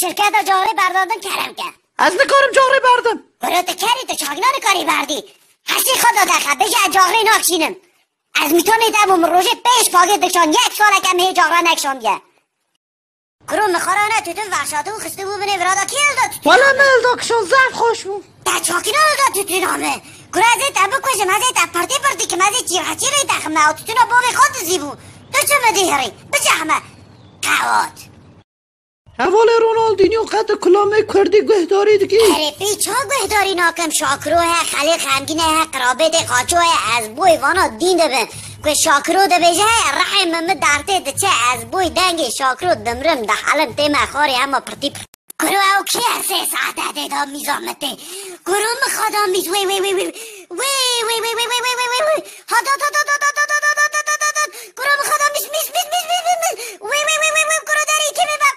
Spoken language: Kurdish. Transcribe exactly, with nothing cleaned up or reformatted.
Çirketa caxrê berdandin kerem ke. Ez nikarim caxrê berdim. Kuro tu kerî tu çakna nikarî berdî. Hesî xwe dade xe, bêje ez caxrê nakşînim. Ez mîtanê te bûm, rojê pênc pakêt dikşan, yek salek em hê caxra nekşandiye. Kuro mixarane tütün vexşatibû, xistibû binê virada, kî hilda tütün? Wele me hilda kişan, zehf xweş bû. Te çakî nehilda tütüna min? Kuro ez ê te bikujim, ez ê te pirtî pirtî kim, ez ê çîrheçîrê te xime, ew tütüna bavê xwe dizîbû. Tu çi min dihêrî? Bicehme. Qewat. Hevalê Ronaldinho qet kulamê kurdî guhdarî dikî? Erê pê ça guhdarî nakim, Şakiro he, xelê xemgîn e, he qirabêtê qaço ye, ez boy vana dîn dibim. Ku Şakiro dibêje, he, rehê min mi dertê diçe, ez boy dengê Şakiro dimrim, dihelim tême xwarê hema pirtî pirtî. Kuro ew kî ye sê saete dê da mîza min tê? Kuro min xada mîz, wê, wê, wê, wê. Wê, wê, wê, wê, wê, wê, wê, wê, wê. Hada, da, da, da, da, da, da, da, da, da, da, da. Kuro min xada mîz, mîz, mîz, mîz, mîz, mîz, mîz. Wê, wê, wê, wê, wê, kuro derê kê bê me?